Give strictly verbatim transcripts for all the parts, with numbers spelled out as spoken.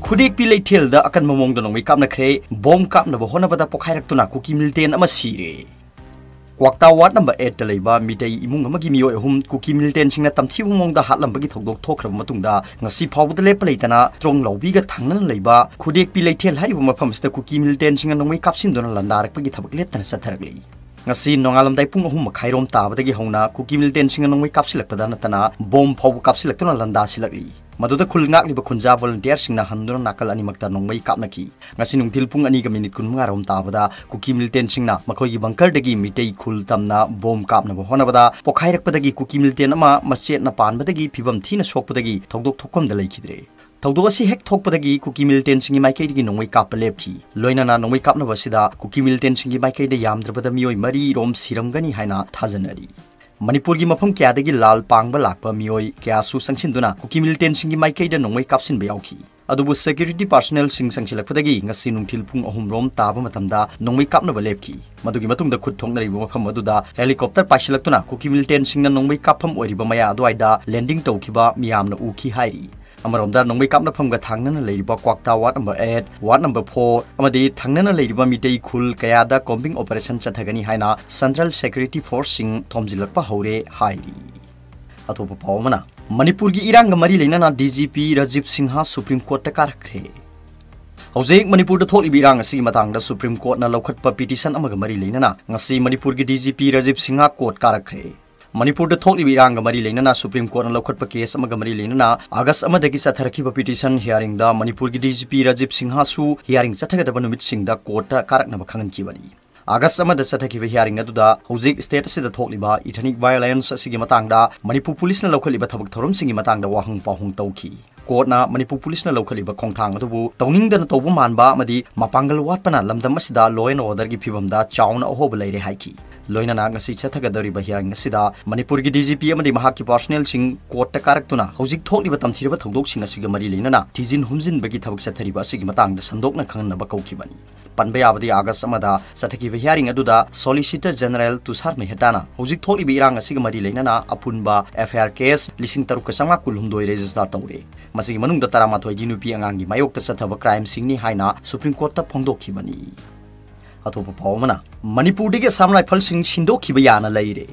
ꯈꯨꯗꯦꯛꯄꯤ ꯂꯩꯊꯦꯜꯗ ꯑꯀꯟꯕ ꯃꯑꯣꯡꯗ ꯅꯣꯡꯃꯩ ꯀꯥꯞꯅꯈ꯭ꯔꯦ꯫ ꯕꯣꯝ ꯀꯥꯞꯅꯕ ꯍꯣꯠꯅꯕꯗ ꯄꯣꯈꯥꯏꯔꯛꯇꯨꯅ ꯀꯨꯀꯤ ꯃꯤꯂꯤꯇꯦꯟ ꯑꯃ ꯁꯤꯔꯦ꯫ ꯀ꯭ꯋꯥꯛꯇꯥ ꯋꯥꯔꯗ ꯅꯝꯕꯔ ꯑꯦꯠꯇ ꯂꯩꯕ ꯃꯤꯇꯩ ꯏꯃꯨꯡ ꯑꯃꯒꯤ ꯃꯤꯑꯣꯏ ꯑꯍꯨꯝ ꯀꯨꯀꯤ ꯃꯤꯂꯤꯇꯦꯟꯁꯤꯡꯅ ꯇꯝꯊꯤꯕ ꯃꯑꯣꯡꯗ ꯍꯥꯠꯂꯝꯕꯒꯤ ꯊꯧꯗꯣꯛ ꯊꯣꯛꯈ꯭ꯔꯕ ꯃꯇꯨꯡꯗ, ꯉꯁꯤ ꯐꯥꯎꯕꯗ ꯂꯦꯞꯄ ꯂꯩꯇꯅ ꯇ꯭ꯔꯣꯡ ꯂꯥꯎꯕꯤꯒ ꯊꯪꯅꯅ ꯂꯩꯕ ꯈꯨꯗꯦꯛꯄꯤ ꯂꯩꯊꯦꯜ ꯍꯥꯏꯔꯤꯕ ꯃꯐꯝ ꯑꯁꯤꯗ ꯀꯨꯀꯤ ꯃꯤꯂꯤꯇꯦꯟꯁꯤꯡꯅ ꯅꯣꯡꯃꯩ ꯀꯥꯞꯁꯤꯟꯗꯨꯅ ꯂꯥꯟꯗꯥꯔꯛꯄꯒꯤ ꯊꯕꯛ ꯂꯦꯞꯇꯅ ꯆꯠꯊꯔꯛꯂꯤ꯫ ꯉꯁꯤ ꯅꯣꯡꯉꯥꯜꯂꯝꯗꯥꯏ ꯄꯨꯡ ꯑꯍꯨꯝ ꯃꯈꯥꯏꯔꯣꯝ ꯇꯥꯕꯗꯒꯤ ꯍꯧꯅ ꯀꯨꯀꯤ ꯃꯤꯂꯤꯇꯦꯟꯁꯤꯡꯅ ꯅꯣꯡꯃꯩ ꯀꯥꯞꯁꯤꯜꯂꯛꯄꯗ ꯅꯠꯇꯅ ꯕꯣꯝ ꯐꯥꯎꯕ ꯀꯥꯞꯁꯤꯜꯂꯛꯇꯨꯅ ꯂꯥꯟꯗꯥꯁꯤꯜꯂꯛꯂꯤ꯫ ꯃꯗꯨꯗ ꯈꯨꯜ ꯉꯥꯛꯂꯤꯕ ꯈꯨꯟꯖꯥ ꯚꯣꯂꯨꯟꯇꯤꯌꯔꯁꯤꯡꯅ ꯍꯟꯗꯨꯅ ꯅꯥꯀꯜ ꯑꯅꯤꯃꯛꯇ ꯅꯣꯡꯃꯩ ꯀꯥꯞꯅꯈꯤ꯫ ꯉꯁꯤ ꯅꯨꯡꯊꯤꯜ ꯄꯨꯡ ꯑꯅꯤꯒ ꯃꯤꯅꯤꯠ ꯀꯨꯟꯃꯉꯥꯔꯣꯝ ꯇꯥꯕꯗ ꯀꯨꯀꯤ ꯃꯤꯂꯤꯇꯦꯟꯁꯤꯡꯅ ꯃꯈꯣꯏꯒꯤ ꯕꯪꯀꯔꯗꯒꯤ ꯃꯤꯇꯩ ꯈꯨꯜ ꯇꯝꯅ ꯕꯣꯝ ꯀꯥꯞꯅꯕ ꯍꯣꯠꯅꯕꯗ ꯄꯣꯈꯥꯏꯔꯛꯄꯗꯒꯤ ꯀꯨꯀꯤ ꯃꯤꯂꯤꯇꯦꯟ ꯑꯃ ꯃꯆꯦꯠꯅ ꯄꯥꯟꯕꯗꯒꯤ ꯐꯤꯕꯝ ꯊꯤꯅ ꯁꯣꯛꯄꯗꯒꯤ ꯊꯧꯗꯣꯛ ꯊꯣꯛꯐꯝꯗ ꯂꯩꯈꯤꯗ꯭ꯔꯦ꯫ ꯊꯧꯗꯣꯛ ꯑꯁꯤ ꯍꯦꯛ ꯊꯣꯛꯄꯗꯒꯤ ꯀꯨꯀꯤ ꯃꯤꯂꯤꯇꯦꯟꯁꯤꯡꯒꯤ ꯃꯥꯏꯀꯩꯗꯒꯤ ꯅꯣꯡꯃꯩ ꯀꯥꯞꯄ ꯂꯦꯞꯈꯤ꯫ ꯂꯣꯏꯅꯅ ꯅꯣꯡꯃꯩ ꯀꯥꯞꯅꯕ ꯑꯁꯤꯗ ꯀꯨꯀꯤ ꯃꯤꯂꯤꯇꯦꯟꯁꯤꯡꯒꯤ ꯃꯥꯏꯀꯩꯗ ꯌꯥꯝꯗ꯭ꯔꯕꯗ ꯃꯤꯑꯣꯏ ꯃꯔꯤ ꯔꯣꯝ ꯁꯤꯔꯝꯒꯅꯤ ꯍꯥꯏꯅ ꯊꯥꯖꯅꯔꯤ꯫ ꯃꯅꯤꯄꯨꯔꯒꯤ ꯃꯐꯝ ꯀꯌꯥꯗꯒꯤ ꯂꯥꯜ ꯄꯥꯡꯕ ꯂꯥꯛꯄ ꯃꯤꯑꯣꯏ ꯀꯌꯥꯁꯨ ꯆꯪꯁꯤꯟꯗꯨꯅ ꯀꯨꯀꯤ ꯃꯤꯂꯤꯇꯦꯟꯁꯤꯡꯒꯤ ꯃꯥꯏꯀꯩꯗ ꯅꯣꯡꯃꯩ ꯀꯥꯞꯁꯤꯟꯕ ꯌꯥꯎꯈꯤ꯫ ꯑꯗꯨꯕꯨ ꯁꯦꯀ꯭ꯌꯨꯔꯤꯇꯤ ꯄꯥꯔꯁꯣꯅꯦꯜꯁꯤꯡ ꯆꯪꯁꯤꯜꯂꯛꯄꯗꯒꯤ ꯉꯁꯤ ꯅꯨꯡꯊꯤꯜ ꯄꯨꯡ ꯑꯍꯨꯝ ꯔꯣꯝ ꯇꯥꯕ ꯃꯇꯝꯗ ꯅꯣꯡꯃꯩ ꯀꯥꯞꯅꯕ ꯂꯦꯞꯈꯤ꯫ ꯃꯗꯨꯒꯤ ꯃꯇꯨꯡꯗ ꯈꯨꯠ ꯊꯣꯛꯅꯔꯤꯕ ꯃꯐꯝ ꯑꯗꯨꯗ ꯍꯦꯂꯤꯀꯣꯞꯇꯔ ꯄꯥꯏꯁꯤꯜꯂꯛꯇꯨꯅ ꯀꯨꯀꯤ ꯃꯤꯂꯤꯇꯦꯟꯁꯤꯡꯅ ꯅꯣꯡꯃꯩ ꯀꯥꯞꯐꯝ ꯑꯣꯏꯔꯤꯕ ꯃꯌꯥ ꯑꯗꯨꯋꯥꯏꯗ ꯂꯦꯟꯗꯤꯡ ꯇꯧꯈꯤꯕ ꯃꯤꯌꯥꯝꯅ ꯎꯈꯤ ꯍꯥꯏꯔꯤ꯫ ꯑꯃꯔꯣꯝꯗ ꯅꯣꯡꯃꯩ ꯀꯥꯞꯅꯐꯝꯒ ꯊꯪꯅꯅ ꯂꯩꯔꯤꯕ Kwakta ward number eight, ward number four ꯑꯃꯗꯤ ꯊꯪꯅꯅ ꯂꯩꯔꯤꯕ ꯃꯤꯇꯩ ꯈꯨꯜ ꯀꯌꯥꯗ ꯀꯣꯝꯕꯤꯡ ꯑꯣꯄꯔꯦꯁꯟ ꯆꯠꯊꯒꯅꯤ ꯍꯥꯏꯅ ꯁꯦꯟꯇ꯭ꯔꯦꯜ ꯁꯦꯀ꯭ꯌꯨꯔꯤꯇꯤ ꯐꯣꯔꯁꯁꯤꯡ ꯊꯣꯝꯖꯤꯜꯂꯛꯄ ꯍꯧꯔꯦ ꯍꯥꯏꯔꯤ꯫ ꯑꯇꯣꯞꯄ ꯄꯥꯎ ꯑꯃꯅ, ꯃꯅꯤꯄꯨꯔꯒꯤ ꯏꯔꯥꯡꯒ ꯃꯔꯤ ꯂꯩꯅꯅ D G P Rajiv Singh supreme ꯀꯣꯔꯠꯇ ꯀꯥꯔꯛꯈ꯭ꯔꯦ꯫ ꯍꯧꯖꯤꯛ ꯃꯅꯤꯄꯨꯔꯗ ꯊꯣꯛꯂꯤꯕ ꯏꯔꯥꯡ ꯑꯁꯤꯒꯤ ꯃꯇꯥꯡꯗ ꯁꯨꯄ꯭ꯔꯤꯝ ꯀꯣꯔꯠꯅ ꯂꯧꯈꯠꯄ ꯄꯤꯇꯤꯁꯟ ꯑꯃꯒ ꯃꯔꯤ ꯂꯩꯅꯅ ꯉꯁꯤ ꯃꯅꯤꯄꯨꯔꯒꯤ D G P Rajiv Singh court ꯀꯥꯔꯛꯈ꯭ꯔꯦ꯫ ꯃꯅꯤꯄꯨꯔꯗ ꯊꯣꯛꯂꯤꯕ ꯏꯔꯥꯡꯒ ꯃꯔꯤ ꯂꯩꯅꯅ ꯁꯨꯄ꯭ꯔꯤꯝ ꯀꯣꯔꯠꯅ ꯂꯧꯈꯠꯄ ꯀꯦꯁ ꯑꯃꯒ ꯃꯔꯤ ꯂꯩꯅꯅ ꯑꯥꯒꯁ ꯑꯃꯗꯒꯤ ꯆꯠꯊꯔꯛꯈꯤꯕ ꯄꯤꯇꯤꯁꯟ ꯍꯤꯌꯥꯔꯤꯡꯗ ꯃꯅꯤꯄꯨꯔꯒꯤ D G P Rajiv ꯁꯤꯡꯍꯁꯨ hearing ꯆꯠꯊꯒꯗꯕ ꯅꯨꯃꯤꯠꯁꯤꯡꯗ ꯀꯣꯔꯠꯇ ꯀꯥꯔꯛꯅꯕ ꯈꯪꯍꯟꯈꯤꯕꯅꯤ꯫ ꯑꯥꯒꯁ ꯑꯃꯗ ꯆꯠꯊꯈꯤꯕ ꯍꯤꯌꯥꯔꯤꯡ ꯑꯗꯨꯗ ꯍꯧꯖꯤꯛ ꯁ꯭ꯇꯦꯠ ꯑꯁꯤꯗ ꯊꯣꯛꯂꯤꯕ ꯏꯊꯅꯤꯛ ꯚꯥꯏꯑꯣꯂꯦꯟꯁ ꯑꯁꯤꯒꯤ ꯃꯇꯥꯡꯗ ꯃꯅꯤꯄꯨꯔ ꯄꯨꯂꯤꯁꯅ ꯂꯧꯈꯠꯂꯤꯕ ꯊꯕꯛ ꯊꯧꯔꯝꯁꯤꯡꯒꯤ ꯃꯇꯥꯡꯗ ꯋꯥꯍꯪ ꯄꯥꯎꯍꯪ ꯇꯧꯈꯤ꯫ ꯀꯣꯔꯠꯅ ꯃꯅꯤꯄꯨꯔ ꯄꯨꯂꯤꯁꯅ ꯂꯧꯈꯠꯂꯤꯕ ꯈꯣꯡꯊꯥꯡ ꯑꯗꯨꯕꯨ ꯇꯧꯅꯤꯡꯗꯅ ꯇꯧꯕ ꯃꯥꯟꯕ ꯑꯃꯗꯤ ꯃꯄꯥꯡꯒꯜ ꯋꯥꯠꯄꯅ ꯂꯝꯗꯝ ꯑꯁꯤꯗ law and orderꯒꯤ ꯐꯤꯕꯝꯗ ꯆꯥꯎꯅ ꯑꯍꯣꯕ ꯂꯩꯔꯦ ꯍꯥꯏꯈꯤ꯫ ꯂꯣꯏꯅꯅ ꯉꯁꯤ ꯆꯠꯊꯒꯗꯧꯔꯤꯕ hearing ꯑꯁꯤꯗ ꯃꯅꯤꯄꯨꯔꯒꯤ D G P ꯑꯃꯗꯤ ꯃꯍꯥꯛꯀꯤ personnelꯁꯤꯡ courtꯇ ꯀꯥꯔꯛꯇꯨꯅ ꯍꯧꯖꯤꯛ ꯊꯣꯛꯂꯤꯕ ꯇꯝꯊꯤꯔꯕ ꯊꯧꯗꯣꯛꯁꯤꯡ ꯑꯁꯤꯒ ꯃꯔꯤ ꯂꯩꯅꯅ ꯊꯤꯖꯤꯟ ꯍꯨꯝꯖꯤꯟꯕꯒꯤ ꯊꯕꯛ ꯆꯠꯊꯔꯤꯕ ꯑꯁꯤꯒꯤ ꯃꯇꯥꯡꯗ ꯁꯟꯗꯣꯛꯅ ꯈꯪꯍꯟꯅꯕ ꯀꯧꯈꯤꯕꯅꯤ꯫ ꯄꯟꯕ ꯌꯥꯕꯗꯤ August ꯑꯃꯗ ꯆꯠꯊꯈꯤꯕ hearing ꯑꯗꯨꯗ Solicitor General ꯇꯨꯁꯥꯔ ꯃꯦꯍꯇꯥꯅ ꯍꯧꯖꯤꯛ ꯊꯣꯛꯂꯤꯕ ꯏꯔꯥꯡ ꯑꯁꯤꯒ ꯃꯔꯤ ꯂꯩꯅꯅ ꯑꯄꯨꯟꯕ F I R case ꯂꯤꯁꯤꯡ ꯇꯔꯨꯛꯀ ꯆꯥꯝꯃꯉꯥ ꯀꯨꯟꯍꯨꯝꯗꯣꯏ register ꯇꯧꯔꯦ꯫ ꯃꯁꯤꯒꯤ ꯃꯅꯨꯡꯗ ꯇꯔꯥꯃꯥꯊꯣꯏꯗꯤ ꯅꯨꯄꯤ ꯑꯉꯥꯡꯒꯤ ꯃꯥꯌꯣꯛꯇ ꯆꯠꯊꯕ crimeꯁꯤꯡꯅꯤ ꯍꯥꯏꯅ Supreme Courtꯇ ꯐꯣꯡꯗꯣꯛꯈꯤꯕꯅꯤ꯫ ꯑꯇꯣꯞꯄ ꯄꯥꯎ ꯑꯃꯅ, ꯃꯅꯤꯄꯨꯔꯗꯒꯤ Assam Riflesꯁꯤꯡ ꯁꯤꯟꯗꯣꯛꯈꯤꯕ ꯌꯥꯅ ꯂꯩꯔꯦ꯫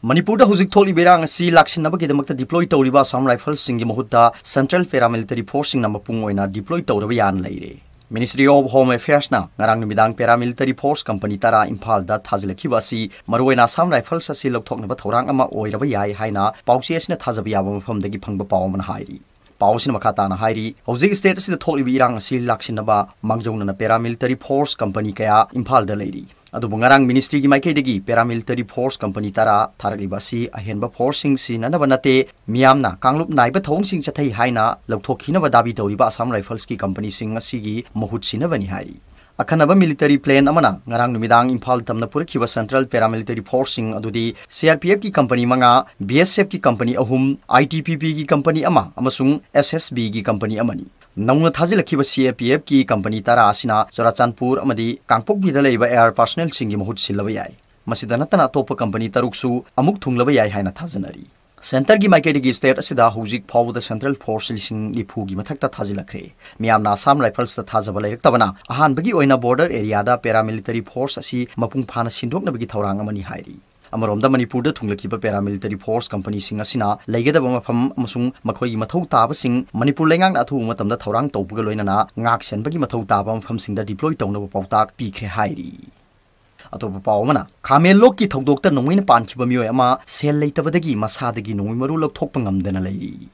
ꯃꯅꯤꯄꯨꯔꯗ ꯍꯧꯖꯤꯛ ꯊꯣꯛꯂꯤꯕ ꯏꯔꯥꯡ ꯑꯁꯤ ꯂꯥꯛꯁꯤꯟꯅꯕꯒꯤꯗꯃꯛꯇ deploy ꯇꯧꯔꯤꯕ Assam Riflesꯁꯤꯡꯒꯤ ꯃꯍꯨꯠꯇ Central Paramilitary Forceꯁꯤꯡꯅ ꯃꯄꯨꯡ ꯑꯣꯏꯅ deploy ꯇꯧꯔꯕ ꯌꯥꯅ ꯂꯩꯔꯦ꯫ Ministry of Home Affairsꯅ ꯉꯔꯥꯡ ꯅꯨꯃꯤꯗꯥꯡ paramilitary force company ꯇꯔꯥ ꯏꯝꯐꯥꯜꯗ ꯊꯥꯖꯤꯜꯂꯛꯈꯤꯕ ꯑꯁꯤ ꯃꯔꯨꯑꯣꯏꯅ Assam Rifles ꯑꯁꯤ ꯂꯧꯊꯣꯛꯅꯕ ꯊꯧꯔꯥꯡ ꯑꯃ ꯑꯣꯏꯔꯕ ꯌꯥꯏ ꯍꯥꯏꯅ ꯄꯥꯎꯆꯦ ꯑꯁꯤꯅ ꯊꯥꯖꯕ ꯌꯥꯕ ꯃꯐꯝꯗꯒꯤ ꯐꯪꯕ ꯄꯥꯎ ꯑꯃꯅ ꯍꯥꯏꯔꯤ꯫ ꯄꯥꯎ ꯑꯁꯤꯅ ꯃꯈꯥ ꯇꯥꯅ ꯍꯥꯏꯔꯤ, ꯍꯧꯖꯤꯛ state ꯑꯁꯤꯗ ꯊꯣꯛꯂꯤꯕ ꯏꯔꯥꯡ ꯑꯁꯤ ꯂꯥꯛꯁꯤꯟꯅꯕ ꯃꯥꯡꯖꯧꯅꯅ paramilitary force company ꯀꯌꯥ ꯏꯝꯐꯥꯜꯗ ꯂꯩꯔꯤ꯫ ꯑꯗꯨꯕꯨ ꯉꯔꯥꯡ ministryꯒꯤ ꯃꯥꯏꯀꯩꯗꯒꯤ paramilitary force company ꯇꯔꯥ ꯊꯥꯔꯛꯂꯤꯕ ꯑꯁꯤ ꯑꯍꯦꯟꯕ forceꯁꯤꯡ ꯁꯤꯖꯤꯟꯅꯅꯕ ꯅꯠꯇꯦ, ꯃꯤꯌꯥꯝꯅ ꯀꯥꯡꯂꯨꯞ ꯅꯥꯏꯕ ꯊꯧꯑꯣꯡꯁꯤꯡ ꯆꯠꯊꯩ ꯍꯥꯏꯅ ꯂꯧꯊꯣꯛꯈꯤꯅꯕ ꯗꯥꯕꯤ ꯇꯧꯔꯤꯕ Assam Riflesꯀꯤ companyꯁꯤꯡ ꯑꯁꯤꯒꯤ ꯃꯍꯨꯠ ꯁꯤꯟꯅꯕꯅꯤ ꯍꯥꯏꯔꯤ꯫ ꯑꯈꯟꯅꯕ military plane ꯑꯃꯅ ꯉꯔꯥꯡ ꯅꯨꯃꯤꯗꯥꯡ ꯏꯝꯐꯥꯜ ꯇꯝꯅ ꯄꯨꯔꯛꯈꯤꯕ Central Paramilitary Forceꯁꯤꯡ ꯑꯗꯨꯗꯤ C R P Fꯀꯤ company ꯃꯉꯥ, B S Fꯀꯤ company ꯑꯍꯨꯝ, I T B Pꯒꯤ company ꯑꯃ ꯑꯃꯁꯨꯡ S S Bꯒꯤ company ꯑꯃꯅꯤ꯫ ꯅꯧꯅ ꯊꯥꯖꯤꯜꯂꯛꯈꯤꯕ C R P Fꯀꯤ company ꯇꯔꯥ ꯑꯁꯤꯅ ꯆꯨꯔꯥꯆꯥꯟꯄꯨꯔ ꯑꯃꯗꯤ ꯀꯥꯡꯄꯣꯛꯄꯤꯗ ꯂꯩꯕ air personnelꯁꯤꯡꯒꯤ ꯃꯍꯨꯠ ꯁꯤꯜꯂꯕ ꯌꯥꯏ꯫ ꯃꯁꯤꯗ ꯅꯠꯇꯅ ꯑꯇꯣꯞꯄ company ꯇꯔꯨꯛꯁꯨ ꯑꯃꯨꯛ ꯊꯨꯡꯂꯕ ꯌꯥꯏ ꯍꯥꯏꯅ ꯊꯥꯖꯅꯔꯤ꯫ Centreꯒꯤ ꯃꯥꯏꯀꯩꯗꯒꯤ state ꯑꯁꯤꯗ ꯍꯧꯖꯤꯛ ꯐꯥꯎꯕꯗ Central Force ꯂꯤꯁꯤꯡ ꯅꯤꯐꯨꯒꯤ ꯃꯊꯛꯇ ꯊꯥꯖꯤꯜꯂꯛꯈ꯭ꯔꯦ꯫ ꯃꯤꯌꯥꯝꯅ Assam Riflesꯇ ꯊꯥꯖꯕ ꯂꯩꯔꯛꯇꯕꯅ ꯑꯍꯥꯟꯕꯒꯤ ꯑꯣꯏꯅ border areaꯗ paramilitary force ꯑꯁꯤ ꯃꯄꯨꯡ ꯐꯥꯅ ꯁꯤꯟꯗꯣꯛꯅꯕꯒꯤ ꯊꯧꯔꯥꯡ ꯑꯃꯅꯤ ꯍꯥꯏꯔꯤ꯫ ꯑꯃꯔꯣꯝꯗ ꯃꯅꯤꯄꯨꯔꯗ ꯊꯨꯡꯂꯛꯈꯤꯕ paramilitary force companyꯁꯤꯡ ꯑꯁꯤꯅ ꯂꯩꯒꯗꯕ ꯃꯐꯝ ꯑꯃꯁꯨꯡ ꯃꯈꯣꯏꯒꯤ ꯃꯊꯧ ꯇꯥꯕꯁꯤꯡ ꯃꯅꯤꯄꯨꯔ ꯂꯩꯉꯥꯛꯅ ꯑꯊꯨꯕ ꯃꯇꯝꯗ ꯊꯧꯔꯥꯡ ꯇꯧꯕꯒ ꯂꯣꯏꯅꯅ ꯉꯥꯛ ꯁꯦꯟꯕꯒꯤ ꯃꯊꯧ ꯇꯥꯕ ꯃꯐꯝꯁꯤꯡꯗ deploy ꯇꯧꯅꯕ ꯄꯥꯎꯇꯥꯛ ꯄꯤꯈ꯭ꯔꯦ ꯍꯥꯏꯔꯤ꯫ ꯑꯇꯣꯞꯄ ꯄꯥꯎ ꯑꯃꯅ, ꯈꯥꯃꯦꯟꯂꯣꯛꯀꯤ ꯊꯧꯗꯣꯛꯇ ꯅꯣꯡꯃꯩꯅ ꯄꯥꯟꯈꯤꯕ ꯃꯤꯑꯣꯏ ꯑꯃ ꯁꯦꯜ ꯂꯩꯇꯕꯗꯒꯤ ꯃꯁꯥꯗꯒꯤ ꯅꯣꯡꯃꯩ ꯃꯔꯨ ꯂꯧꯊꯣꯛꯄ ꯉꯝꯗꯅ ꯂꯩꯔꯤ꯫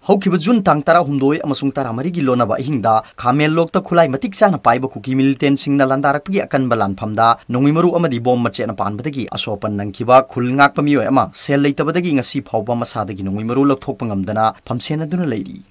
ꯍꯧꯈꯤꯕ June ꯇꯥꯡ ꯇꯔꯥꯍꯨꯝꯗꯣꯏ ꯑꯃꯁꯨꯡ ꯇꯔꯥꯃꯔꯤꯒꯤ ꯂꯣꯟꯅꯕ ꯑꯍꯤꯡꯗ ꯈꯥꯃꯦꯟꯂꯣꯛꯇ ꯈꯨꯠꯂꯥꯏ ꯃꯇꯤꯛ ꯆꯥꯅ ꯄꯥꯏꯕ ꯀꯨꯀꯤ militantꯁꯤꯡꯅ ꯂꯥꯟꯗꯥꯔꯛꯄꯒꯤ ꯑꯀꯟꯕ ꯂꯥꯟꯐꯝꯗ ꯅꯣꯡꯃꯩ ꯃꯔꯨ ꯑꯃꯗꯤ bomb ꯃꯆꯦꯠꯅ ꯄꯥꯟꯕꯗꯒꯤ ꯑꯁꯣꯛ ꯑꯄꯟ ꯅꯪꯈꯤꯕ ꯈꯨꯜ ꯉꯥꯛꯄ ꯃꯤꯑꯣꯏ ꯑꯃ ꯁꯦꯜ ꯂꯩꯇꯕꯗꯒꯤ ꯉꯁꯤ ꯐꯥꯎꯕ ꯃꯁꯥꯗꯒꯤ ꯅꯣꯡꯃꯩ ꯃꯔꯨ ꯂꯧꯊꯣꯛꯄ ꯉꯝꯗꯅ ꯐꯝꯁꯦꯟꯅꯗꯨꯅ ꯂꯩꯔꯤ꯫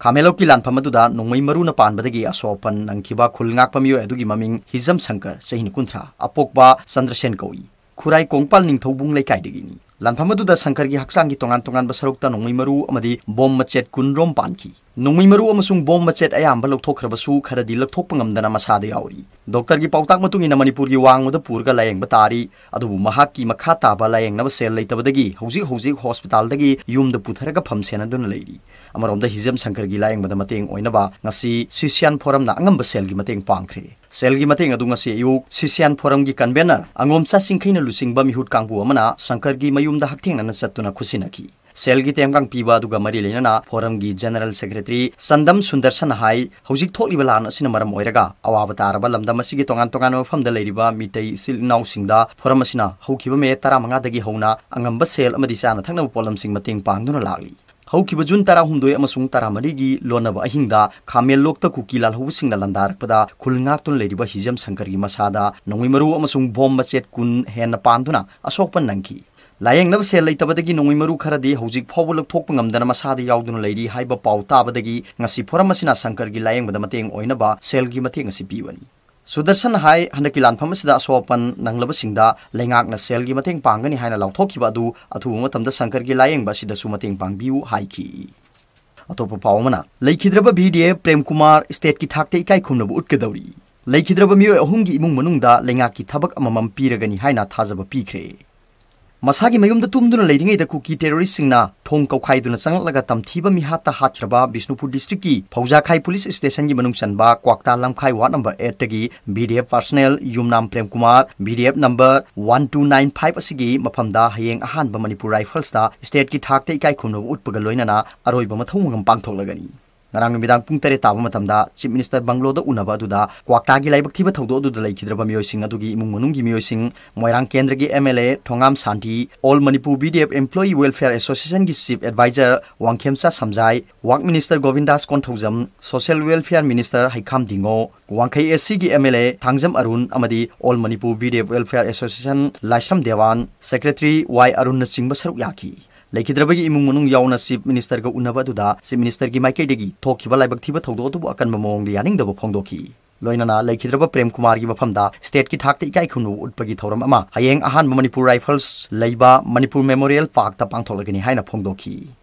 ꯈꯥꯃꯦꯟꯂꯣꯛꯀꯤ ꯂꯥꯟꯐꯝ ꯑꯗꯨꯗ ꯅꯣꯡꯃꯩ ꯃꯔꯨꯅ ꯄꯥꯟꯕꯗꯒꯤ ꯑꯁꯣꯛ ꯑꯄꯟ ꯅꯪꯈꯤꯕ ꯈꯨꯜ ꯉꯥꯛꯄ ꯃꯤꯑꯣꯏ ꯑꯗꯨꯒꯤ ꯃꯃꯤꯡ ꯍꯤꯖꯝ ꯁꯪꯀꯔ, ꯆꯍꯤ ꯀꯨꯟꯊ꯭ꯔꯥ, ꯑꯄꯣꯛꯄ ꯆꯟꯗ꯭ꯔꯁꯦꯟ ꯀꯧꯏ꯫ ꯈꯨꯔꯥꯏ ꯀꯣꯡꯄꯥꯜ ꯅꯤꯡꯊꯧꯕꯨꯡ ꯂꯩꯀꯥꯏꯗꯒꯤꯅꯤ꯫ ꯂꯥꯟꯐꯝ ꯑꯗꯨꯗ ꯁꯪꯀꯔꯒꯤ ꯍꯛꯆꯥꯡꯒꯤ ꯇꯣꯉꯥꯟ ꯇꯣꯉꯥꯟꯕ ꯁꯔꯨꯛꯇ ꯅꯣꯡꯃꯩ ꯃꯔꯨ ꯑꯃꯗꯤ ꯕꯣꯝ ꯃꯆꯦꯠ ꯀꯨꯟ ꯔꯣꯝ ꯄꯥꯟꯈꯤ꯫ ꯅꯣꯡꯃꯩ ꯃꯔꯨ ꯑꯃꯁꯨꯡ ꯕꯣꯝ ꯃꯆꯦꯠ ꯑꯌꯥꯝꯕ ꯂꯧꯊꯣꯛꯈ꯭ꯔꯕꯁꯨ, ꯈꯔꯗꯤ ꯂꯧꯊꯣꯛꯄ ꯉꯝꯗꯅ ꯃꯁꯥꯗ ꯌꯥꯎꯔꯤ꯫ ꯗꯣꯛꯇꯔꯒꯤ ꯄꯥꯎꯇꯥꯛ ꯃꯇꯨꯡ ꯏꯟꯅ ꯃꯅꯤꯄꯨꯔꯒꯤ ꯋꯥꯡꯃꯗ ꯄꯨꯔꯒ ꯂꯥꯌꯦꯡꯕ ꯇꯥꯔꯤ꯫ ꯑꯗꯨꯕꯨ ꯃꯍꯥꯛꯀꯤ ꯃꯈꯥ ꯇꯥꯕ ꯂꯥꯌꯦꯡꯅꯕ ꯁꯦꯜ ꯂꯩꯇꯕꯗꯒꯤ ꯍꯧꯖꯤꯛ ꯍꯧꯖꯤꯛ ꯍꯣꯁꯄꯤꯇꯥꯜꯗꯒꯤ ꯌꯨꯝꯗ ꯄꯨꯊꯔꯒ ꯐꯝ ꯁꯦꯟꯅꯗꯨꯅ ꯂꯩꯔꯤ꯫ ꯑꯃꯔꯣꯝꯗ ꯍꯤꯖꯝ ꯁꯪꯀꯔꯒꯤ ꯂꯥꯌꯦꯡꯕꯗ ꯃꯇꯦꯡ ꯑꯣꯏꯅꯕ ꯉꯁꯤ ꯁꯤꯁꯤꯌꯥꯟ ꯐꯣꯔꯝꯅ ꯑꯉꯝꯕ ꯁꯦꯜꯒꯤ ꯃꯇꯦꯡ ꯄꯥꯡꯈ꯭ꯔꯦ꯫ ꯁꯦꯜꯒꯤ ꯃꯇꯦꯡ ꯑꯗꯨ ꯉꯁꯤ ꯑꯌꯨꯛ ꯁꯤꯁꯤꯌꯥꯟ ꯐꯣꯔꯝꯒꯤ ꯀꯟꯚꯦꯅꯔ ꯑꯉꯣꯝꯆꯥ ꯆꯤꯡꯈꯩꯅ ꯂꯨꯆꯤꯡꯕ ꯃꯤꯍꯨꯠ ꯀꯥꯡꯕꯨ ꯑꯃꯅ ꯁꯪꯀꯔꯒꯤ ꯃꯌꯨꯝꯗ ꯍꯛꯊꯦꯡꯅꯅ ꯆꯠꯇꯨꯅ ꯈꯨꯠꯁꯤꯟꯅꯈꯤ꯫ ꯁꯦꯜꯒꯤ ꯇꯦꯡꯕꯥꯡ ꯄꯤꯕ ꯑꯗꯨꯒ ꯃꯔꯤ ꯂꯩꯅꯅ ꯐꯣꯔꯝꯒꯤ ꯖꯦꯅꯔꯦꯜ ꯁꯦꯀ꯭ꯔꯦꯇꯔꯤ ꯆꯟꯗꯝ ꯁꯨꯟꯗꯔꯁꯟꯅ ꯍꯥꯏ, ꯍꯧꯖꯤꯛ ꯊꯣꯛꯂꯤꯕ ꯂꯥꯟ ꯑꯁꯤꯅ ꯃꯔꯝ ꯑꯣꯏꯔꯒ ꯑꯋꯥꯕ ꯇꯥꯔꯕ ꯂꯝꯗꯝ ꯑꯁꯤꯒꯤ ꯇꯣꯉꯥꯟ ꯇꯣꯉꯥꯟꯕ ꯃꯐꯝꯗ ꯂꯩꯔꯤꯕ ꯃꯤꯇꯩ ꯏꯆꯤꯜ ꯏꯅꯥꯎꯁꯤꯡꯗ ꯐꯣꯔꯝ ꯑꯁꯤꯅ ꯍꯧꯈꯤꯕ ꯃꯦ ꯇꯔꯥꯃꯉꯥꯗꯒꯤ ꯍꯧꯅ ꯑꯉꯝꯕ ꯁꯦꯜ ꯑꯃꯗꯤ ꯆꯥꯅ ꯊꯛꯅꯕ ꯄꯣꯠꯂꯝꯁꯤꯡ ꯃꯇꯦꯡ ꯄꯥꯡꯗꯨꯅ ꯂꯥꯛꯂꯤ꯫ ꯍꯧꯈꯤꯕ ꯖꯨꯟ ꯇꯔꯥꯍꯨꯝꯗꯣꯏ ꯑꯃꯁꯨꯡ ꯇꯔꯥꯃꯔꯤꯒꯤ ꯂꯣꯟꯅꯕ ꯑꯍꯤꯡꯗ ꯈꯥꯃꯦꯟꯂꯣꯛꯇ ꯀꯨꯀꯤ ꯂꯥꯜꯍꯧꯕꯁꯤꯡꯅ ꯂꯥꯟꯗꯥꯔꯛꯄꯗ ꯈꯨꯜ ꯉꯥꯛꯇꯨꯅ ꯂꯩꯔꯤꯕ ꯍꯤꯖꯝ ꯁꯪꯀꯔꯒꯤ ꯃꯁꯥꯗ ꯅꯣꯡꯃꯩ ꯃꯔꯨ ꯑꯃꯁꯨꯡ ꯕꯣꯝ ꯃꯆꯦꯠ ꯀꯨꯟ ꯍꯦꯟꯅ ꯄꯥꯟꯗꯨꯅ ꯑꯁꯣꯛꯄ ꯅꯪꯈꯤ꯫ ꯂꯥꯌꯦꯡꯅꯕ ꯁꯦꯜ ꯂꯩꯇꯕꯗꯒꯤ ꯅꯣꯡꯃꯩ ꯃꯔꯨ ꯈꯔꯗꯤ ꯍꯧꯖꯤꯛ ꯐꯥꯎꯕ ꯂꯧꯊꯣꯛꯄ ꯉꯝꯗꯅ ꯃꯁꯥꯗ ꯌꯥꯎꯗꯨꯅ ꯂꯩꯔꯤ ꯍꯥꯏꯕ ꯄꯥꯎ ꯇꯥꯕꯗꯒꯤ ꯉꯁꯤ ꯐꯣꯔꯝ ꯑꯁꯤꯅ ꯁꯪꯀꯔꯒꯤ ꯂꯥꯌꯦꯡꯕꯗ ꯃꯇꯦꯡ ꯑꯣꯏꯅꯕ ꯁꯦꯜꯒꯤ ꯃꯇꯦꯡ ꯑꯁꯤ ꯄꯤꯕꯅꯤ꯫ ꯁꯨꯗꯔꯁꯟ ꯍꯥꯏ, ꯍꯟꯗꯛꯀꯤ ꯂꯥꯟꯐꯝ ꯑꯁꯤꯗ ꯑꯁꯣꯛ ꯑꯄꯟ ꯅꯪꯂꯕꯁꯤꯡꯗ ꯂꯩꯉꯥꯛꯅ ꯁꯦꯜꯒꯤ ꯃꯇꯦꯡ ꯄꯥꯡꯒꯅꯤ ꯍꯥꯏꯅ ꯂꯥꯎꯊꯣꯛꯈꯤꯕ ꯑꯗꯨ ꯑꯊꯨꯕ ꯃꯇꯝꯗ ꯁꯪꯀꯔꯒꯤ ꯂꯥꯌꯦꯡꯕ ꯑꯁꯤꯗꯁꯨ ꯃꯇꯦꯡ ꯄꯥꯡꯕꯤꯌꯨ ꯍꯥꯏꯈꯤ꯫ ꯑꯇꯣꯞꯄ ꯄꯥꯎ ꯑꯃꯅ, ꯂꯩꯈꯤꯗ꯭ꯔꯕ V D F Prem Kumar ꯁ꯭ꯇꯦꯠꯀꯤ ꯊꯥꯛꯇ ꯏꯀꯥꯏ ꯈꯨꯝꯅꯕ ꯎꯠꯀꯗꯧꯔꯤ꯫ ꯂꯩꯈꯤꯗ꯭ꯔꯕ ꯃꯤꯑꯣꯏ ꯑꯍꯨꯝꯒꯤ ꯏꯃꯨꯡ ꯃꯅꯨꯡꯗ ꯂꯩꯉꯥꯛꯀꯤ ꯊꯕꯛ ꯑꯃꯃꯝ ꯄꯤꯔꯒꯅꯤ ꯍꯥꯏꯅ ꯊꯥꯖꯕ ꯄꯤꯈ꯭ꯔꯦ꯫ ꯃꯁꯥꯒꯤ ꯃꯌꯨꯝꯗ ꯇꯨꯝꯗꯨꯅ ꯂꯩꯔꯤꯉꯩꯗ ꯀꯨꯀꯤ ꯇꯦꯔꯣꯔꯤꯁꯁꯤꯡꯅ ꯊꯣꯡ ꯀꯧꯈꯥꯏꯗꯨꯅ ꯆꯪꯂꯛꯂꯒ ꯇꯝꯊꯤꯕ ꯃꯤꯍꯥꯠꯇ ꯍꯥꯠꯈ꯭ꯔꯕ ꯕꯤꯁꯅꯨꯄꯨꯔ ꯗꯤꯁꯇ꯭ꯔꯤꯛꯀꯤ ꯐꯧꯖꯥꯈꯥꯏ ꯄꯨꯂꯤꯁ ꯁ꯭ꯇꯦꯁꯟꯒꯤ ꯃꯅꯨꯡ ꯆꯟꯕ ꯀ꯭ꯋꯥꯛꯇꯥ ꯂꯝꯈꯥꯏ ꯋꯥꯔꯗ ꯅꯝꯕꯔ ꯑꯦꯠꯇꯒꯤ V D F personnel Yumnam Prem Kumar, V D F number one two nine five ꯑꯁꯤꯒꯤ ꯃꯐꯝꯗ ꯍꯌꯦꯡ ꯑꯍꯥꯟꯕ ꯃꯅꯤꯄꯨꯔ ꯔꯥꯏꯐꯜꯁꯇ ꯁ꯭ꯇꯦꯠꯀꯤ ꯊꯥꯛꯇ ꯏꯀꯥꯏ ꯈꯨꯝꯅꯕ ꯎꯠꯄꯒ ꯂꯣꯏꯅꯅ ꯑꯔꯣꯏꯕ ꯃꯊꯧ ꯃꯉꯝ ꯄꯥꯡꯊꯣꯛꯂꯒꯅꯤ꯫ ꯉꯔꯥꯡ ꯅꯨꯃꯤꯗꯥꯡ ꯄꯨꯡ ꯇꯔꯦꯠ ꯇꯥꯕ ꯃꯇꯝꯗ ꯆꯤꯐ ꯃꯤꯅꯤꯁꯇꯔ ꯕꯪꯒ꯭ꯂꯣꯗ ꯎꯅꯕ ꯑꯗꯨꯗ ꯀ꯭ꯋꯥꯛꯇꯥꯒꯤ ꯂꯥꯏꯕꯛ ꯊꯤꯕ ꯊꯧꯗꯣꯛ ꯑꯗꯨꯗ ꯂꯩꯈꯤꯗ꯭ꯔꯕ ꯃꯤꯑꯣꯏꯁꯤꯡ ꯑꯗꯨꯒꯤ ꯏꯃꯨꯡ ꯃꯅꯨꯡꯒꯤ ꯃꯤꯑꯣꯏꯁꯤꯡ, ꯃꯣꯏꯔꯥꯡ ꯀꯦꯟꯗ꯭ꯔꯒꯤ M L A Thongam Shanti, all Manipur V D F employee welfare ꯑꯦꯁꯣꯁꯤꯌꯦꯁꯟꯒꯤ ꯆꯤꯐ ꯑꯦꯗꯚꯥꯏꯖꯔ ꯋꯥꯡꯈꯦꯝꯆꯥ ꯁꯝꯖꯥꯏ, ꯋꯥꯛ minister Govindas Konthoujam, social welfare minister Heikham Dingo, Wangkhei S ꯁꯤꯒꯤ M L A Thangjam Arun ꯑꯃꯗꯤ all Manipur V D F welfare association Laishram Dewan, secretary Y ꯑꯔꯨꯟꯅꯆꯤꯡꯕ ꯁꯔꯨꯛ ꯌꯥꯈꯤ꯫ ꯂꯩꯈꯤꯗ꯭ꯔꯕꯒꯤ ꯏꯃꯨꯡ ꯃꯅꯨꯡ ꯌꯥꯎꯅ Chief Minister ꯒ ꯎꯅꯕ ꯑꯗꯨꯗ Chief Minister ꯒꯤ ꯃꯥꯏꯀꯩꯗꯒꯤ ꯊꯣꯛꯈꯤꯕ ꯂꯥꯏꯕꯛ ꯊꯤꯕ ꯊꯧꯗꯣꯛ ꯑꯗꯨꯕꯨ ꯑꯀꯟꯕ ꯃꯑꯣꯡꯗ ꯌꯥꯅꯤꯡꯗꯕ ꯐꯣꯡꯗꯣꯛꯈꯤ꯫ ꯂꯣꯏꯅꯅ ꯂꯩꯈꯤꯗ꯭ꯔꯕ ꯄ꯭ꯔꯦꯝ ꯀꯨꯃꯥꯔꯒꯤ ꯃꯐꯝꯗ state ꯀꯤ ꯊꯥꯛꯇ ꯏꯀꯥꯏ ꯈꯨꯝꯅꯕ ꯎꯠꯄꯒꯤ ꯊꯧꯔꯝ ꯑꯃ ꯍꯌꯦꯡ ꯑꯍꯥꯟꯕ Manipur Rifles ꯂꯩꯕ Manipur Memorial Park ꯇ ꯄꯥꯡꯊꯣꯛꯂꯒꯅꯤ ꯍꯥꯏꯅ ꯐꯣꯡꯗꯣꯛꯈꯤ꯫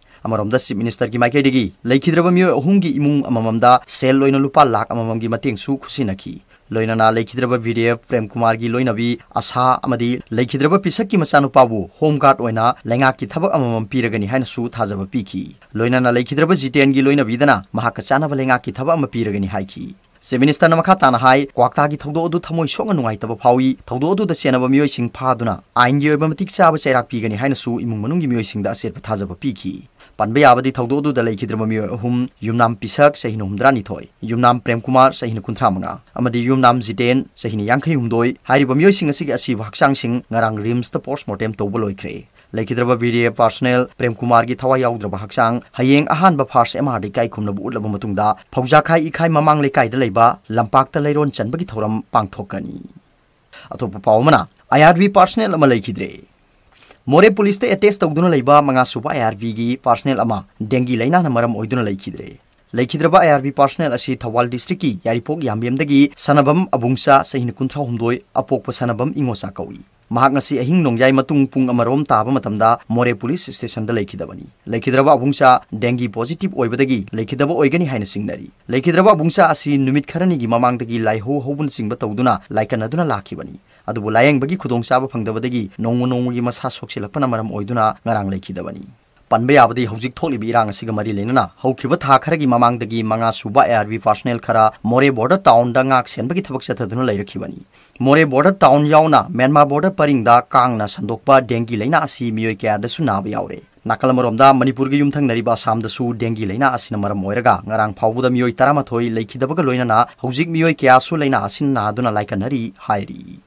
ꯑꯃꯔꯣꯝꯗ Chief Minister ꯒꯤ ꯃꯥꯏꯀꯩꯗꯒꯤ ꯂꯩꯈꯤꯗ꯭ꯔꯕ ꯃꯤꯑꯣꯏ ꯑꯍꯨꯝꯒꯤ ꯏꯃꯨꯡ ꯑꯃꯃꯝꯗ ꯁꯦꯜ ꯑꯣꯏꯅ ꯂꯨꯄꯥ ꯂꯥꯈ ꯑꯃꯃꯝꯒꯤ ꯃꯇꯦꯡꯁꯨ ꯈꯨꯠꯁꯤꯟꯅꯈꯤ꯫ ꯂꯣꯏꯅꯅ ꯂꯩꯈꯤꯗ꯭ꯔꯕ V D F ꯄ꯭ꯔꯦꯝ ꯀꯨꯃꯥꯔꯒꯤ ꯂꯣꯏꯅꯕꯤ ꯑꯁꯥ ꯑꯃꯗꯤ ꯂꯩꯈꯤꯗ꯭ꯔꯕ ꯄꯤꯁꯛꯀꯤ ꯃꯆꯥꯅꯨꯄꯥꯕꯨ Home Guard ꯑꯣꯏꯅ ꯂꯩꯉꯥꯛꯀꯤ ꯊꯕꯛ ꯑꯃꯃꯝ ꯄꯤꯔꯒꯅꯤ ꯍꯥꯏꯅꯁꯨ ꯊꯥꯖꯕ ꯄꯤꯈꯤ꯫ ꯂꯣꯏꯅꯅ ꯂꯩꯈꯤꯗ꯭ꯔꯕ ꯖꯤꯇꯦꯟꯒꯤ ꯂꯣꯏꯅꯕꯤꯗꯅ ꯃꯍꯥꯛꯀ ꯆꯥꯟꯅꯕ ꯂꯩꯉꯥꯛꯀꯤ ꯊꯕꯛ ꯑꯃ ꯄꯤꯔꯒꯅꯤ ꯍꯥꯏꯈꯤ꯫ Chief Minister ꯅ ꯃꯈꯥ ꯇꯥꯅ ꯍꯥꯏ, ꯀ꯭ꯋꯥꯛꯇꯥꯒꯤ ꯊꯧꯗꯣꯛ ꯑꯗꯨ ꯊꯃꯣꯏ ꯁꯣꯛꯅ ꯅꯨꯡꯉꯥꯏꯇꯕ ꯐꯥꯎꯏ꯫ ꯊꯧꯗꯣꯛ ꯑꯗꯨꯗ ꯆꯦꯟꯅꯕ ꯃꯤꯑꯣꯏꯁꯤꯡ ꯐꯥꯗꯨꯅ ꯑꯥꯏꯟꯒꯤ ꯑꯣꯏꯕ ꯃꯇꯤꯛ ꯆꯥꯕ ꯆꯩꯔꯥꯛ ꯄꯤꯒꯅꯤ ꯍꯥꯏꯅꯁꯨ ꯏꯃꯨꯡ ꯃꯅꯨꯡꯒꯤ ꯃꯤꯑꯣꯏꯁꯤꯡꯗ ꯑꯆꯦꯠꯄ ꯊꯥꯖꯕ ꯄꯤꯈꯤ꯫ ꯄꯟꯕ ꯌꯥꯕꯗꯤ ꯊꯧꯗꯣꯛ ꯑꯗꯨꯗ ꯂꯩꯈꯤꯗ꯭ꯔꯕ ꯃꯤꯑꯣꯏ ꯑꯍꯨꯝ, ꯌꯨꯝꯅꯥꯝ ꯄꯤꯁꯛ ꯆꯍꯤꯅ ꯍꯨꯝꯗ꯭ꯔꯥꯅꯤꯊꯣꯏ, ꯌꯨꯝꯅꯥꯝ ꯄ꯭ꯔꯦꯝ ꯀꯨꯃꯥꯔ ꯆꯍꯤꯅ ꯀꯨꯟꯊ꯭ꯔꯥꯃꯉꯥ ꯑꯃꯗꯤ ꯌꯨꯝꯅꯥꯝ ꯖꯤꯇꯦꯟ ꯆꯍꯤꯅ ꯌꯥꯡꯈꯩꯍꯨꯝꯗꯣꯏ ꯍꯥꯏꯔꯤꯕ ꯃꯤꯑꯣꯏꯁꯤꯡ ꯑꯁꯤꯒꯤ ꯑꯁꯤꯕ ꯍꯛꯆꯥꯡꯁꯤꯡ ꯉꯔꯥꯡ ꯔꯤꯝꯁꯇ post mortem ꯇꯧꯕ ꯂꯣꯏꯈ꯭ꯔꯦ꯫ ꯂꯩꯈꯤꯗ꯭ꯔꯕ V D F personnel Prem ꯀꯨꯃꯥꯔꯒꯤ ꯊꯋꯥꯏ ꯌꯥꯎꯗ꯭ꯔꯕ ꯍꯛꯆꯥꯡ ꯍꯌꯦꯡ ꯑꯍꯥꯟꯕ first M R ꯗ ꯏꯀꯥꯏ ꯈꯨꯝꯅꯕ ꯎꯠꯂꯕ ꯃꯇꯨꯡꯗ ꯐꯧꯖꯥꯈꯥꯏ ꯏꯈꯥꯏ ꯃꯃꯥꯡ ꯂꯩꯀꯥꯏꯗ ꯂꯩꯕ ꯂꯝꯄꯥꯛꯇ ꯂꯩꯔꯣꯟ ꯆꯟꯕꯒꯤ ꯊꯧꯔꯝ ꯄꯥꯡꯊꯣꯛꯀꯅꯤ꯫ ꯑꯇꯣꯞꯄ ꯄꯥꯎ ꯑꯃꯅ, I R B personnel ꯑꯃ ꯂꯩꯈꯤꯗ꯭ꯔꯦ꯫ ꯃꯣꯔꯦ ꯄꯨꯂꯤꯁꯇ attach ꯇꯧꯗꯨꯅ ꯂꯩꯕ ꯃꯉꯥ ꯁꯨꯕ I R B ꯒꯤ personnel ꯑꯃ dengue ꯂꯥꯏꯅꯥꯅ ꯃꯔꯝ ꯑꯣꯏꯗꯨꯅ ꯂꯩꯈꯤꯗ꯭ꯔꯦ꯫ ꯂꯩꯈꯤꯗ꯭ꯔꯕ I R B personnel ꯑꯁꯤ ꯊꯧꯕꯥꯜ district ꯀꯤ ꯌꯥꯏꯔꯤꯄꯣꯛ ꯌꯥꯝꯕꯦꯝꯗꯒꯤ ꯁꯅꯕꯝ ꯑꯕꯨꯡꯆꯥ ꯆꯍꯤꯅ ꯀꯨꯟꯊ꯭ꯔꯥꯍꯨꯝꯗꯣꯏ ꯑꯄꯣꯛꯄ ꯁꯅꯕꯝ ꯏꯉꯣꯆꯥ ꯀꯧꯏ꯫ ꯃꯍꯥꯛ ꯉꯁꯤ ꯑꯍꯤꯡ ꯅꯣꯡꯌꯥꯏ ꯃꯇꯨꯡ ꯄꯨꯡ ꯑꯃꯔꯣꯝ ꯇꯥꯕ ꯃꯇꯝꯗ ꯃꯣꯔꯦ ꯄꯨꯂꯤꯁ stationꯗ ꯂꯩꯈꯤꯗꯕꯅꯤ꯫ ꯂꯩꯈꯤꯗ꯭ꯔꯕ ꯑꯕꯨꯡꯆꯥ dengue positive ꯑꯣꯏꯕꯗꯒꯤ ꯂꯩꯈꯤꯗꯕ ꯑꯣꯏꯒꯅꯤ ꯍꯥꯏꯅ ꯆꯤꯡꯅꯔꯤ꯫ ꯂꯩꯈꯤꯗ꯭ꯔꯕ ꯑꯕꯨꯡꯆꯥ ꯑꯁꯤ ꯅꯨꯃꯤꯠ ꯈꯔꯅꯤꯒꯤ ꯃꯃꯥꯡꯗꯒꯤ ꯂꯥꯏꯍꯧ ꯍꯧꯕꯅꯆꯤꯡꯕ ꯇꯧꯗꯨꯅ ꯂꯥꯏꯀꯠꯅꯗꯨꯅ ꯂꯥꯛꯈꯤꯕꯅꯤ꯫ ꯑꯗꯨꯕꯨ ꯂꯥꯌꯦꯡꯕꯒꯤ ꯈꯨꯗꯣꯡꯆꯥꯕ ꯐꯪꯗꯕꯗꯒꯤ ꯅꯣꯡꯃ ꯅꯣꯡꯃꯒꯤ ꯃꯁꯥ ꯁꯣꯛꯆꯤꯜꯂꯛꯄꯅ ꯃꯔꯝ ꯑꯣꯏꯗꯨꯅ ꯉꯔꯥꯡ ꯂꯩꯈꯤꯗꯕꯅꯤ꯫ ꯄꯟꯕ ꯌꯥꯕꯗꯤ ꯍꯧꯖꯤꯛ ꯊꯣꯛꯂꯤꯕ ꯏꯔꯥꯡ ꯑꯁꯤꯒ ꯃꯔꯤ ꯂꯩꯅꯅ ꯍꯧꯈꯤꯕ ꯊꯥ ꯈꯔꯒꯤ ꯃꯃꯥꯡꯗꯒꯤ ꯃꯉꯥ ꯁꯨꯕ I R B personnel ꯈꯔ ꯃꯣꯔꯦ border townꯗ ꯉꯥꯛ ꯁꯦꯟꯕꯒꯤ ꯊꯕꯛ ꯆꯠꯊꯗꯨꯅ ꯂꯩꯔꯛꯈꯤꯕꯅꯤ꯫ ꯃꯣꯔꯦ border town ꯌꯥꯎꯅ ꯃ꯭ꯌꯥꯟꯃꯥꯔ border ꯄꯔꯤꯡꯗ ꯀꯥꯡꯅ ꯁꯟꯗꯣꯛꯄ dengue ꯂꯥꯏꯅꯥ ꯑꯁꯤ ꯃꯤꯑꯣꯏ ꯀꯌꯥꯗꯁꯨ ꯅꯥꯕ ꯌꯥꯎꯔꯦ꯫ ꯅꯥꯀꯜ ꯑꯃꯔꯣꯝꯗ ꯃꯅꯤꯄꯨꯔꯒ ꯌꯨꯝꯊꯪꯅꯔꯤꯕ ꯑꯁꯥꯝꯗꯁꯨ dengue ꯂꯥꯏꯅꯥ ꯑꯁꯤꯅ ꯃꯔꯝ ꯑꯣꯏꯔꯒ ꯉꯔꯥꯡ ꯐꯥꯎꯕꯗ ꯃꯤꯑꯣꯏ ꯇꯔꯥꯃꯥꯊꯣꯏ ꯂꯩꯈꯤꯗꯕꯒ ꯂꯣꯏꯅꯅ ꯍꯧꯖꯤꯛ ꯃꯤꯑꯣꯏ ꯀꯌꯥꯁꯨ ꯂꯥꯏꯅꯥ ꯑꯁꯤꯅ ꯅꯥꯗꯨꯅ ꯂꯥꯏꯀꯠꯅꯔꯤ ꯍꯥꯏꯔꯤ꯫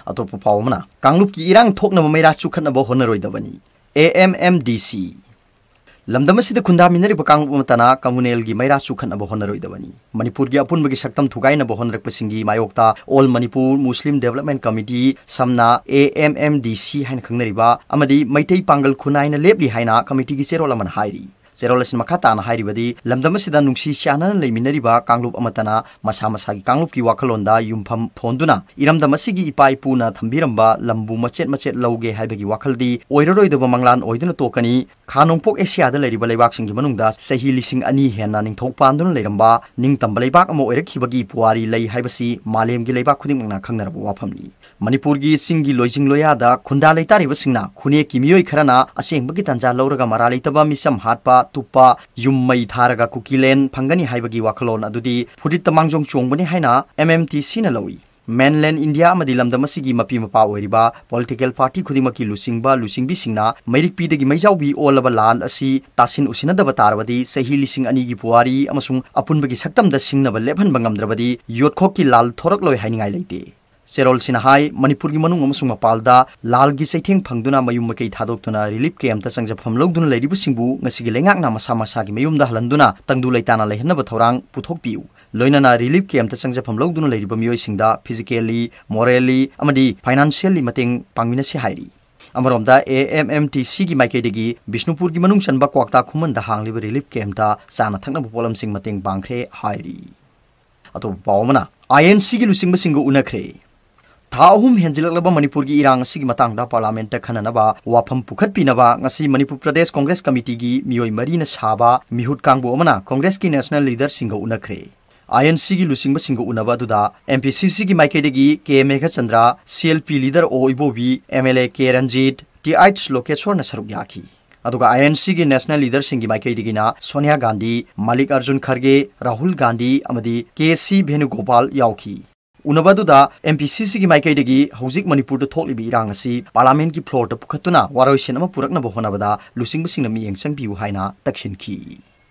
ꯑꯇꯣꯞꯄ ꯄꯥꯎ ꯑꯃꯅ, ꯀꯥꯡꯂꯨꯞꯀꯤ ꯏꯔꯥꯡ ꯊꯣꯛꯅꯕ ꯃꯩꯔꯥ ꯆꯨꯈꯠꯅꯕ ꯍꯣꯠꯅꯔꯣꯏꯗꯕꯅꯤ, A M M D C꯫ ꯂꯝꯗꯝ ꯑꯁꯤꯗ ꯈꯨꯟꯗꯥꯃꯤꯟꯅꯔꯤꯕ ꯀꯥꯡꯂꯨꯞ ꯑꯃꯠꯇꯅ ꯀꯝꯃꯨꯅꯦꯜꯒꯤ ꯃꯩꯔꯥ ꯆꯨꯈꯠꯅꯕ ꯍꯣꯠꯅꯔꯣꯏꯗꯕꯅꯤ꯫ ꯃꯅꯤꯄꯨꯔꯒꯤ ꯑꯄꯨꯟꯕꯒꯤ ꯁꯛꯇꯝ ꯊꯨꯒꯥꯏꯅꯕ ꯍꯣꯠꯅꯔꯛꯄꯁꯤꯡꯒꯤ ꯃꯥꯌꯣꯛꯇ All Manipur Muslim Development Committee, ꯁꯝꯅ A M M D C ꯍꯥꯏꯅ ꯈꯪꯅꯔꯤꯕ, ꯑꯃꯗꯤ ꯃꯩꯇꯩ ꯄꯥꯡꯒꯜ ꯈꯨꯟꯅꯥꯏꯅ ꯂꯦꯞꯂꯤ ꯍꯥꯏꯅ ꯀꯃꯤꯇꯤꯒꯤ ꯆꯦꯔꯣꯜ ꯑꯃꯅ ꯍꯥꯏꯔꯤ꯫ ꯆꯦꯔꯣꯜ ꯑꯁꯤꯅ ꯃꯈꯥ ꯇꯥꯅ ꯍꯥꯏꯔꯤꯕꯗꯤ, ꯂꯝꯗꯝ ꯑꯁꯤꯗ ꯅꯨꯡꯁꯤ ꯆꯥꯟꯅꯅ ꯂꯩꯃꯤꯟꯅꯔꯤꯕ ꯀꯥꯡꯂꯨꯞ ꯑꯃꯠꯇꯅ ꯃꯁꯥ ꯃꯁꯥꯒꯤ ꯀꯥꯡꯂꯨꯞꯀꯤ ꯋꯥꯈꯜꯂꯣꯟꯗ ꯌꯨꯝꯐꯝ ꯊꯣꯟꯗꯨꯅ ꯏꯔꯝꯗꯝ ꯑꯁꯤꯒꯤ ꯏꯄꯥ ꯏꯄꯨꯅ ꯊꯝꯕꯤꯔꯝꯕ ꯂꯝꯕꯨ ꯃꯆꯦꯠ ꯃꯆꯦꯠ ꯂꯧꯒꯦ ꯍꯥꯏꯕꯒꯤ ꯋꯥꯈꯜꯗꯤ ꯑꯣꯏꯔꯔꯣꯏꯗꯕ ꯃꯪꯂꯥꯟ ꯑꯣꯏꯗꯨꯅ ꯇꯣꯛꯀꯅꯤ꯫ ꯈꯥ ꯅꯣꯡꯄꯣꯛ ꯑꯦꯁꯤꯌꯥꯗ ꯂꯩꯔꯤꯕ ꯂꯩꯕꯥꯛꯁꯤꯡꯒꯤ ꯃꯅꯨꯡꯗ ꯆꯍꯤ ꯂꯤꯁꯤꯡ ꯑꯅꯤ ꯍꯦꯟꯅ ꯅꯤꯡꯊꯧ ꯄꯥꯟꯗꯨꯅ ꯂꯩꯔꯝꯕ ꯅꯤꯡꯇꯝꯕ ꯂꯩꯕꯥꯛ ꯑꯃ ꯑꯣꯏꯔꯛꯈꯤꯕꯒꯤ ꯄꯨꯋꯥꯔꯤ ꯂꯩ ꯍꯥꯏꯕꯁꯤ ꯃꯥꯂꯦꯝꯒꯤ ꯂꯩꯕꯥꯛ ꯈꯨꯗꯤꯡꯃꯛꯅ ꯈꯪꯅꯔꯕ ꯋꯥꯐꯝꯅꯤ꯫ ꯃꯅꯤꯄꯨꯔꯒꯤ ꯆꯤꯡꯒꯤ ꯂꯣꯏꯖꯤꯡ ꯂꯣꯌꯥꯗ ꯈꯨꯟꯗꯥ ꯂꯩꯇꯥꯔꯤꯕꯁꯤꯡꯅ ꯈꯨꯟꯅꯦꯛꯀꯤ ꯃꯤꯑꯣꯏ ꯈꯔꯅ ꯑꯁꯦꯡꯕꯒꯤ ꯇꯥꯟꯖꯥ ꯂꯧꯔꯒ ꯃꯔꯥ ꯂꯩꯇꯕ ꯃꯤꯆꯝ ꯍꯥꯠꯄ, ꯇꯨꯞꯄ, ꯌꯨꯝ ꯃꯩ ꯊꯥꯔꯒ ꯀꯨꯀꯤꯂꯦꯟ ꯐꯪꯒꯅꯤ ꯍꯥꯏꯕꯒꯤ ꯋꯥꯈꯜꯂꯣꯟ ꯑꯗꯨꯗꯤ ꯐꯨꯔꯤꯠꯇ ꯃꯥꯡꯖꯣꯡ ꯆꯣꯡꯕꯅꯤ ꯍꯥꯏꯅ M M T Cꯅ ꯂꯧꯏ꯫ Mainland India ꯑꯃꯗꯤ ꯂꯝꯗꯝ ꯑꯁꯤꯒꯤ ꯃꯄꯤ ꯃꯄꯥ ꯑꯣꯏꯔꯤꯕ political party ꯈꯨꯗꯤꯡꯃꯛꯀꯤ ꯂꯨꯆꯤꯡꯕ ꯂꯨꯆꯤꯡꯕꯤꯁꯤꯡꯅ ꯃꯩꯔꯤꯛꯄꯤꯗꯒꯤ ꯃꯩꯖꯥꯎꯕꯤ ꯑꯣꯜꯂꯕ ꯂꯥꯟ ꯑꯁꯤ ꯇꯥꯁꯤꯟ ꯎꯁꯤꯟꯅꯗꯕ ꯇꯥꯔꯕꯗꯤ, ꯆꯍꯤ ꯂꯤꯁꯤꯡ ꯑꯅꯤꯒꯤ ꯄꯨꯋꯥꯔꯤ ꯑꯃꯁꯨꯡ ꯑꯄꯨꯟꯕꯒꯤ ꯁꯛꯇꯝꯗ ꯁꯤꯡꯅꯕ ꯂꯦꯞꯍꯟꯕ ꯉꯝꯗ꯭ꯔꯕꯗꯤ, ꯌꯣꯠꯈꯣꯛꯀꯤ ꯂꯥꯜ ꯊꯣꯔꯛꯂꯣꯏ ꯍꯥꯏꯅꯤꯡꯉꯥꯏ ꯂꯩꯇꯦ꯫ ꯆꯦꯔꯣꯜꯁꯤꯅ ꯍꯥꯏ, ꯃꯅꯤꯄꯨꯔꯒꯤ ꯃꯅꯨꯡ ꯑꯃꯁꯨꯡ ꯃꯄꯥꯜꯗ ꯂꯥꯜꯒꯤ ꯆꯩꯊꯦꯡ ꯐꯪꯗꯨꯅ ꯃꯌꯨꯝ ꯃꯀꯩ ꯊꯥꯗꯣꯛꯇꯨꯅ relief campꯇ ꯆꯪꯖꯐꯝ ꯂꯧꯗꯨꯅ ꯂꯩꯔꯤꯕꯁꯤꯡꯕꯨ ꯉꯁꯤꯒꯤ ꯂꯩꯉꯥꯛꯅ ꯃꯁꯥ ꯃꯁꯥꯒꯤ ꯃꯌꯨꯝꯗ ꯍꯜꯍꯟꯗꯨꯅ ꯇꯪꯗꯨ ꯂꯩꯇꯥꯅ ꯂꯩꯍꯟꯅꯕ ꯊꯧꯔꯥꯡ ꯄꯨꯊꯣꯛꯄꯤꯌꯨ꯫ ꯂꯣꯏꯅꯅ relief campꯇ ꯆꯪꯖꯐꯝ ꯂꯧꯗꯨꯅ ꯂꯩꯔꯤꯕ ꯃꯤꯑꯣꯏꯁꯤꯡꯗ physically, morally ꯑꯃꯗꯤ financially ꯃꯇꯦꯡ ꯄꯥꯡꯃꯤꯟꯅꯁꯤ ꯍꯥꯏꯔꯤ꯫ ꯑꯃꯔꯣꯝꯗ, A M M T Cꯒꯤ ꯃꯥꯏꯀꯩꯗꯒꯤ ꯕꯤꯁꯅꯨꯄꯨꯔꯒꯤ ꯃꯅꯨꯡ ꯆꯟꯕ ꯀ꯭ꯋꯥꯛꯇꯥ ꯈꯨꯃꯟꯗ ꯍꯥꯡꯂꯤꯕ relief campꯇ ꯆꯥꯅ ꯊꯛꯅꯕ ꯄꯣꯠꯂꯝꯁꯤꯡ ꯃꯇꯦꯡ ꯄꯥꯡꯈ꯭ꯔꯦ ꯍꯥꯏꯔꯤ꯫ ꯑꯇꯣꯞꯄ ꯄꯥꯎ ꯑꯃꯅ, I N Cꯒꯤ ꯂꯨꯆꯤꯡꯕꯁꯤꯡꯒ ꯎꯅꯈ꯭ꯔꯦ꯫ ꯊꯥ ꯑꯍꯨꯝ ꯍꯦꯟꯖꯤꯜꯂꯛꯂꯕ ꯃꯅꯤꯄꯨꯔꯒꯤ ꯏꯔꯥꯡ ꯑꯁꯤꯒꯤ ꯃꯇꯥꯡꯗ Parliamentꯇ ꯈꯟꯅꯅꯕ ꯋꯥꯐꯝ ꯄꯨꯈꯠꯄꯤꯅꯕ ꯉꯁꯤ ꯃꯅꯤꯄꯨꯔ ꯄ꯭ꯔꯗꯦꯁ ꯀꯣꯡꯒ꯭ꯔꯦꯁ ꯀꯃꯤꯇꯤꯒꯤ ꯃꯤꯑꯣꯏ ꯃꯔꯤꯅ ꯁꯥꯕ ꯃꯤꯍꯨꯠ ꯀꯥꯡꯕꯨ ꯑꯃꯅ ꯀꯣꯡꯒ꯭ꯔꯦꯁꯀꯤ national leaderꯁꯤꯡꯒ ꯎꯅꯈ꯭ꯔꯦ꯫ I N Cꯒꯤ ꯂꯨꯆꯤꯡꯕꯁꯤꯡꯒ ꯎꯅꯕ ꯑꯗꯨꯗ M P C Cꯒꯤ ꯃꯥꯏꯀꯩꯗꯒꯤ K Meghachandra, C L P leader O Ibobi, M L A K Ranjit, Th ꯂꯣꯀꯦꯁ꯭ꯋꯔꯅ ꯁꯔꯨꯛ ꯌꯥꯈꯤ꯫ ꯑꯗꯨꯒ I N Cꯒꯤ national leaderꯁꯤꯡꯒꯤ ꯃꯥꯏꯀꯩꯗꯒꯤꯅ Sonia Gandhi, ꯃꯜꯂꯤꯛ Arjun ꯈꯔꯒꯦ, Rahul Gandhi ꯑꯃꯗꯤ K C ꯚꯦꯅꯨꯒꯣꯄꯥꯜ ꯌꯥꯎꯈꯤ꯫ ꯎꯅꯕ ꯑꯗꯨꯗ M P C Cꯒꯤ ꯃꯥꯏꯀꯩꯗꯒꯤ ꯍꯧꯖꯤꯛ ꯃꯅꯤꯄꯨꯔꯗ ꯊꯣꯛꯂꯤꯕ ꯏꯔꯥꯡ ꯑꯁꯤ Parliamentꯀꯤ floorꯗ ꯄꯨꯈꯠꯇꯨꯅ ꯋꯥꯔꯣꯏꯁꯤꯟ ꯑꯃ ꯄꯨꯔꯛꯅꯕ ꯍꯣꯠꯅꯕꯗ ꯂꯨꯆꯤꯡꯕꯁꯤꯡꯅ ꯃꯤꯠꯌꯦꯡ ꯆꯪꯕꯤꯌꯨ ꯍꯥꯏꯅ ꯇꯛꯁꯤꯟꯈꯤ꯫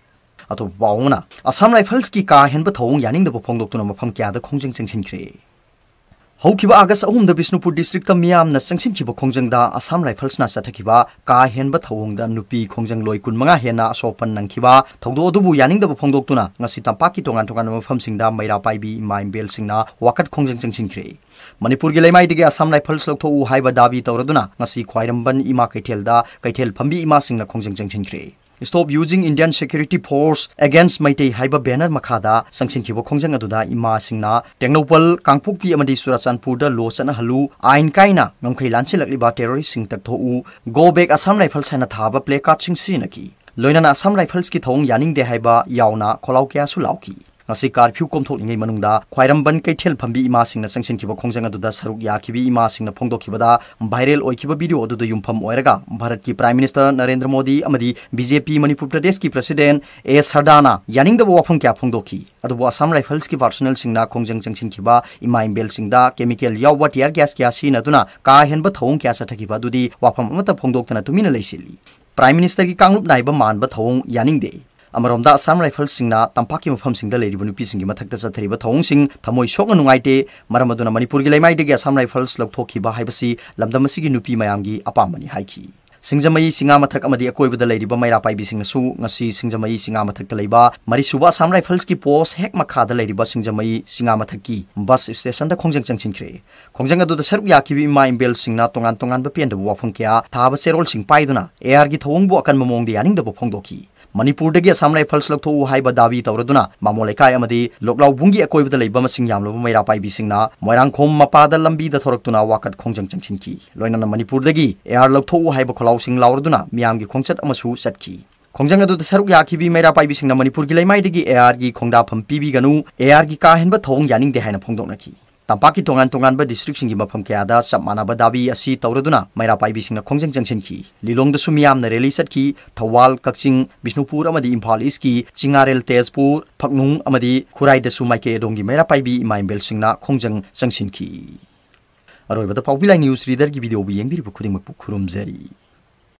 ꯑꯇꯣꯞꯄ ꯄꯥꯎ ꯑꯃꯅ, Assam Riflesꯀꯤ ꯀꯥ ꯍꯦꯟꯕ ꯊꯧꯑꯣꯡ ꯌꯥꯅꯤꯡꯗꯕ ꯐꯣꯡꯗꯣꯛꯇꯨꯅ ꯃꯐꯝ ꯀꯌꯥꯗ ꯈꯣꯡꯖꯪ ꯆꯪꯁꯤꯟꯈ꯭ꯔꯦ꯫ ꯍꯧꯈꯤꯕ ꯑꯥꯒꯁ ꯑꯍꯨꯝꯗ ꯕꯤꯁꯅꯨꯄꯨꯔ ꯗꯤꯁꯇ꯭ꯔꯤꯛꯇ ꯃꯤꯌꯥꯝꯅ ꯆꯪꯁꯤꯟꯈꯤꯕ ꯈꯣꯡꯖꯪꯗ ꯑꯁꯥꯝ ꯔꯥꯏꯐꯜꯁꯅ ꯆꯠꯊꯈꯤꯕ ꯀꯥ ꯍꯦꯟꯕ ꯊꯧꯑꯣꯡꯗ ꯅꯨꯄꯤ ꯈꯣꯡꯖꯪꯂꯣꯏ ꯀꯨꯟꯃꯉꯥ ꯍꯦꯟꯅ ꯑꯁꯣꯛ ꯑꯄꯟ ꯅꯪꯈꯤꯕ ꯊꯧꯗꯣꯛ ꯑꯗꯨꯕꯨ ꯌꯥꯅꯤꯡꯗꯕ ꯐꯣꯡꯗꯣꯛꯇꯨꯅ ꯉꯁꯤ ꯇꯝꯄꯥꯛꯀꯤ ꯇꯣꯉꯥꯟ ꯇꯣꯉꯥꯟꯕ ꯃꯐꯝꯁꯤꯡꯗ ꯃꯩꯔꯥ ꯄꯥꯏꯕꯤ ꯏꯃꯥ ꯏꯕꯦꯜꯁꯤꯡꯅ ꯋꯥꯀꯠ ꯈꯣꯡꯖꯪ ꯆꯪꯁꯤꯟꯈ꯭ꯔꯦ꯫ ꯃꯅꯤꯄꯨꯔꯒꯤ ꯂꯩꯃꯥꯏꯗꯒꯤ ꯑꯁꯥꯝ ꯔꯥꯏꯐꯜꯁ ꯂꯧꯊꯣꯛꯎ ꯍꯥꯏꯕ ꯗꯥꯕꯤ ꯇꯧꯔꯗꯨꯅ ꯉꯁꯤ ꯈ꯭ꯋꯥꯏꯔꯝꯕꯟ ꯏꯃꯥ ꯀꯩꯊꯦꯜꯗ ꯀꯩꯊꯦꯜ ꯐꯝꯕꯤ ꯏꯃꯥꯁꯤꯡꯅ ꯈꯣꯡꯖꯪ ꯆꯪꯁꯤꯟꯈ꯭ꯔꯦ꯫ Stop using Indian security force against Meitei ꯍꯥꯏꯕ ꯕꯦꯅꯔ ꯃꯈꯥꯗ ꯆꯪꯁꯤꯟꯈꯤꯕ ꯈꯣꯡꯖꯪ ꯑꯗꯨꯗ ꯏꯃꯥꯁꯤꯡꯅ ꯇꯦꯡꯅꯧꯄꯜ, ꯀꯥꯡꯄꯣꯛꯄꯤ ꯑꯃꯗꯤ ꯆꯨꯔꯥꯆꯥꯟꯄꯨꯔꯗ ꯂꯣ ꯆꯠꯅꯍꯜꯂꯨ, ꯑꯥꯏꯟ ꯀꯥꯏꯅ ꯉꯝꯈꯩ ꯂꯥꯟꯁꯤꯜꯂꯛꯂꯤꯕ ꯇꯦꯔꯣꯔꯤꯁ꯭ꯠꯁꯤꯡ ꯇꯛꯊꯣꯛꯎ, Go back Assam Rifles ꯍꯥꯏꯅ ꯊꯥꯕ ꯄ꯭ꯂꯦ ꯀꯥꯔꯗꯁꯤꯡ ꯁꯤꯖꯤꯟꯅꯈꯤ꯫ ꯂꯣꯏꯅꯅ ꯑꯁꯥꯝ ꯔꯥꯏꯐꯜꯁꯀꯤ ꯊꯧꯑꯣꯡ ꯌꯥꯅꯤꯡꯗꯦ ꯍꯥꯏꯕ ꯌꯥꯎꯅ ꯈꯣꯜꯂꯥꯎ ꯀꯌꯥꯁꯨ ꯂꯥꯎꯈꯤ꯫ ꯉꯁꯤ ꯀꯥꯔꯐ꯭ꯌꯨ ꯀꯣꯝꯊꯣꯛꯂꯤꯉꯩ ꯃꯅꯨꯡꯗ ꯈ꯭ꯋꯥꯏꯔꯝꯕꯟ ꯀꯩꯊꯦꯜ ꯐꯝꯕꯤ ꯏꯃꯥꯁꯤꯡꯅ ꯆꯪꯁꯤꯟꯈꯤꯕ ꯈꯣꯡꯖꯪ ꯑꯗꯨꯗ ꯁꯔꯨꯛ ꯌꯥꯈꯤꯕꯤ ꯏꯃꯥꯁꯤꯡꯅ ꯐꯣꯡꯗꯣꯛꯈꯤꯕꯗ, ꯚꯥꯏꯔꯦꯜ ꯑꯣꯏꯈꯤꯕ ꯚꯤꯗꯤꯑꯣ ꯑꯗꯨꯗ ꯌꯨꯝꯐꯝ ꯑꯣꯏꯔꯒ ꯚꯥꯔꯠꯀꯤ ꯄ꯭ꯔꯥꯏꯝ ꯃꯤꯅꯤꯁꯇꯔ ꯅꯔꯦꯟꯗ꯭ꯔ ꯃꯣꯗꯤ ꯑꯃꯗꯤ ꯕꯤ ꯖꯦ ꯄꯤ ꯃꯅꯤꯄꯨꯔ ꯄ꯭ꯔꯗꯦꯁꯀꯤ ꯄ꯭ꯔꯁꯤꯗꯦꯟꯠ ꯑꯦ ꯁꯔꯗꯥꯅ ꯌꯥꯅꯤꯡꯗꯕ ꯋꯥꯐꯝ ꯀꯌꯥ ꯐꯣꯡꯗꯣꯛꯈꯤ꯫ ꯑꯗꯨꯕꯨ ꯑꯁꯥꯝ ꯔꯥꯏꯐꯜꯁꯀꯤ ꯄꯥꯔꯁꯣꯅꯦꯜꯁꯤꯡꯅ ꯈꯣꯡꯖꯪ ꯆꯪꯁꯤꯟꯈꯤꯕ ꯏꯃꯥ ꯏꯕꯦꯜꯁꯤꯡꯗ ꯀꯦꯃꯤꯀꯦꯜ ꯌꯥꯎꯕ ꯇꯤꯌꯥꯔ ꯒ꯭ꯌꯥꯁ ꯀꯌꯥ ꯁꯤꯖꯤꯟꯅꯗꯨꯅ ꯀꯥ ꯍꯦꯟꯕ ꯊꯧꯑꯣꯡ ꯀꯌꯥ ꯆꯠꯊꯈꯤꯕ ꯑꯗꯨꯗꯤ ꯋꯥꯐꯝ ꯑꯃꯠꯇ ꯐꯣꯡꯗꯣꯛꯇꯅ ꯇꯨꯃꯤꯟꯅ ꯂꯩꯁꯤꯜꯂꯤ꯫ ꯄ꯭ꯔꯥꯏꯝ ꯃꯤꯅꯤꯁꯇꯔꯒꯤ ꯀꯥꯡꯂꯨꯞ ꯅꯥꯏꯕ ꯃꯥꯟꯕ ꯊꯧꯑꯣꯡ ꯌꯥꯅꯤꯡꯗꯦ꯫ ꯑꯃꯔꯣꯝꯗ ꯑꯁꯥꯝ ꯔꯥꯏꯐꯜꯁꯤꯡꯅ ꯇꯝꯄꯥꯛꯀꯤ ꯃꯐꯝꯁꯤꯡꯗ ꯂꯩꯔꯤꯕ ꯅꯨꯄꯤꯁꯤꯡꯒꯤ ꯃꯊꯛꯇ ꯆꯠꯊꯔꯤꯕ ꯊꯧꯑꯣꯡꯁꯤꯡ ꯊꯃꯣꯏ ꯁꯣꯛꯅ ꯅꯨꯡꯉꯥꯏꯇꯦ, ꯃꯔꯝ ꯑꯗꯨꯅ ꯃꯅꯤꯄꯨꯔꯒꯤ ꯂꯩꯃꯥꯏꯗꯒꯤ ꯑꯁꯥꯝ ꯔꯥꯏꯐꯜꯁ ꯂꯧꯊꯣꯛꯈꯤꯕ ꯍꯥꯏꯕꯁꯤ ꯂꯝꯗꯝ ꯑꯁꯤꯒꯤ ꯅꯨꯄꯤ ꯃꯌꯥꯝꯒꯤ ꯑꯄꯥꯝꯕꯅꯤ ꯍꯥꯏꯈꯤ꯫ ꯁꯤꯡꯖꯃꯩ, ꯆꯤꯉꯥꯃꯊꯛ ꯑꯃꯗꯤ ꯑꯀꯣꯏꯕꯗ ꯂꯩꯔꯤꯕ ꯃꯩꯔꯥ ꯄꯥꯏꯕꯤꯁꯤꯡꯅꯁꯨ ꯉꯁꯤ ꯁꯤꯡꯖꯃꯩ, ꯆꯤꯉꯥꯃꯊꯛꯇ ꯂꯩꯕ ꯃꯔꯤꯁꯨꯕ ꯑꯁꯥꯝ ꯔꯥꯏꯐꯜꯁꯀꯤ ꯄꯣꯁ꯭ꯠ ꯍꯦꯛ ꯃꯈꯥꯗ ꯂꯩꯔꯤꯕ ꯁꯤꯡꯖꯃꯩ, ꯆꯤꯉꯥꯃꯊꯛꯀꯤ ꯕꯁ ꯁ꯭ꯇꯦꯁꯟꯗ ꯈꯣꯡꯖꯪ ꯆꯪꯁꯤꯟꯈ꯭ꯔꯦ꯫ ꯈꯣꯡꯖꯪ ꯑꯗꯨꯗ ꯁꯔꯨꯛ ꯌꯥꯈꯤꯕ ꯏꯃꯥ ꯏꯕꯦꯜꯁꯤꯡꯅ ꯇꯣꯉꯥꯟ ꯇꯣꯉꯥꯟꯕ ꯄꯦꯟꯗꯕ ꯋꯥꯐꯝ ꯀꯌꯥ ꯊꯥꯕ ꯆꯦꯔꯣꯜꯁꯤꯡ ꯄꯥꯏꯗꯨꯅ ꯑꯦ ꯑꯥꯔꯒꯤ ꯊꯧꯑꯣꯡꯕꯨ ꯑꯀꯟꯕ ꯃꯑꯣꯡꯗ ꯌꯥꯅꯤꯡꯗꯕ ꯐꯣꯡꯗꯣꯛꯈꯤ꯫ ꯃꯅꯤꯄꯨꯔꯗꯒꯤ ꯑꯁꯥꯝ ꯔꯥꯏꯐꯜꯁ ꯂꯧꯊꯣꯛꯎ ꯍꯥꯏꯕ ꯗꯥꯕꯤ ꯇꯧꯔꯗꯨꯅ ꯃꯥꯃꯣ ꯂꯩꯀꯥꯏ ꯑꯃꯗꯤ ꯂꯣꯛꯂꯥꯎꯕꯨꯡꯒꯤ ꯑꯀꯣꯏꯕꯗ ꯂꯩꯕ ꯃꯁꯤꯡ ꯌꯥꯝꯂꯕ ꯃꯩꯔꯥ ꯄꯥꯏꯕꯤꯁꯤꯡꯅ ꯃꯣꯏꯔꯥꯡꯈꯣꯝ ꯃꯄꯥꯗ ꯂꯝꯕꯤꯗ ꯊꯣꯔꯛꯇꯨꯅ ꯋꯥꯀꯠ ꯈꯣꯡꯖꯪ ꯆꯪꯁꯤꯟꯈꯤ꯫ ꯂꯣꯏꯅꯅ ꯃꯅꯤꯄꯨꯔꯗꯒꯤ ꯑꯦ ꯑꯥꯔ ꯂꯧꯊꯣꯛꯎ ꯍꯥꯏꯕ ꯈꯣꯜꯂꯥꯎꯁꯤꯡ ꯂꯥꯎꯔꯗꯨꯅ ꯃꯤꯌꯥꯝꯒꯤ ꯈꯣꯡꯆꯠ ꯑꯃꯁꯨ ꯆꯠꯈꯤ꯫ ꯈꯣꯡꯖꯪ ꯑꯗꯨꯗ ꯁꯔꯨꯛ ꯌꯥꯈꯤꯕꯤ ꯃꯩꯔꯥ ꯄꯥꯏꯕꯤꯁꯤꯡꯅ ꯃꯅꯤꯄꯨꯔꯒꯤ ꯂꯩꯃꯥꯏꯗꯒꯤ ꯑꯦ ꯑꯥꯔꯒꯤ ꯈꯣꯡꯗꯥꯐꯝ ꯄꯤꯕꯤꯒꯅꯨ, ꯑꯦ ꯑꯥꯔꯒꯤ ꯀꯥ ꯍꯦꯟꯕ ꯊꯧꯑꯣꯡ ꯌꯥꯅꯤꯡꯗꯦ ꯍꯥꯏꯅ ꯐꯣꯡꯗꯣꯛꯅꯈꯤ꯫ ꯇꯝꯄꯥꯛꯀꯤ ꯇꯣꯉꯥꯟ ꯇꯣꯉꯥꯟꯕ ꯗꯤꯁꯇ꯭ꯔꯤꯛꯁꯤꯡꯒꯤ ꯃꯐꯝ ꯀꯌꯥꯗ ꯆꯞ ꯃꯥꯟꯅꯕ ꯗꯥꯕꯤ ꯑꯁꯤ ꯇꯧꯔꯗꯨꯅ ꯃꯩꯔꯥ ꯄꯥꯏꯕꯤꯁꯤꯡꯅ ꯈꯣꯡꯖꯪ ꯆꯪꯁꯤꯟꯈꯤ꯫ ꯂꯤꯂꯣꯡꯗꯁꯨ ꯃꯤꯌꯥꯝꯅ ꯔꯦꯂꯤ ꯆꯠꯈꯤ꯫ ꯊꯧꯕꯥꯜ, ꯀꯛꯆꯤꯡ, ꯕꯤꯁꯅꯨꯄꯨꯔ ꯑꯃꯗꯤ ꯏꯝꯐꯥꯜ ꯏꯁ꯭ꯠꯀꯤ ꯆꯤꯉꯥꯔꯦꯜ, ꯇꯦꯖꯄꯨꯔ, ꯐꯛꯅꯨꯡ ꯑꯃꯗꯤ ꯈꯨꯔꯥꯏꯗꯁꯨ ꯃꯥꯏꯀꯩ ꯑꯗꯣꯝꯒꯤ ꯃꯩꯔꯥ ꯄꯥꯏꯕꯤ ꯏꯃꯥ ꯏꯕꯦꯜꯁꯤꯡꯅ ꯈꯣꯡꯖꯪ ꯆꯪꯁꯤꯟꯈꯤ꯫ ꯑꯔꯣꯏꯕꯗ ꯄꯥꯎꯕꯤ ꯂꯥꯏ ꯅ꯭ꯌꯨꯁ ꯔꯤꯗꯔꯒꯤ ꯚꯤꯗꯤꯑꯣꯕꯨ ꯌꯦꯡꯕꯤꯔꯤꯕ ꯈꯨꯗꯤꯡꯃꯛꯄꯨ ꯈꯨꯔꯨꯝꯖꯔꯤ꯫